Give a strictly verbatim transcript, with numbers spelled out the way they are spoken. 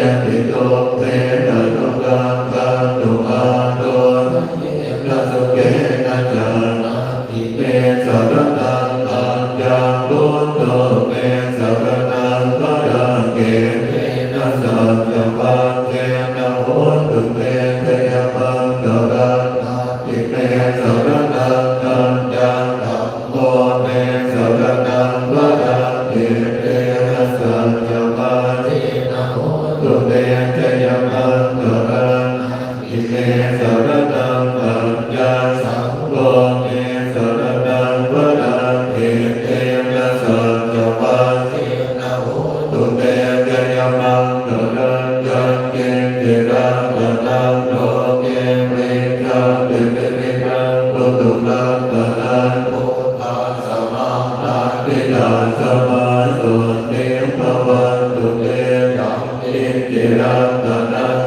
Dukkhe anukkappatu ātocayena sotthi me saraṇaṃ aññaṃ, buddho me saraṇaṃ varaṃ, etena saccavajjena hotu te jayamaṅgalaṃ. Natthi me saraṇaṃ aññaṃ, dhammo me saraṇaṃ varaṃ, etena saccavajjena hotu te jayamaṅgalaṃ. Natthi me saraṇaṃ aññaṃ, saṅgho me saraṇaṃ varaṃ, etena saccavajjena hotu te jayamaṅgalaṃ. Yaṅkiñci ratanaṃ loke vijjati vividhaṃ puthu, ratanaṃ buddhasamaṃ natthi, tasmā sotthī bhavantu te. Yaṅkiñci ratanaṃ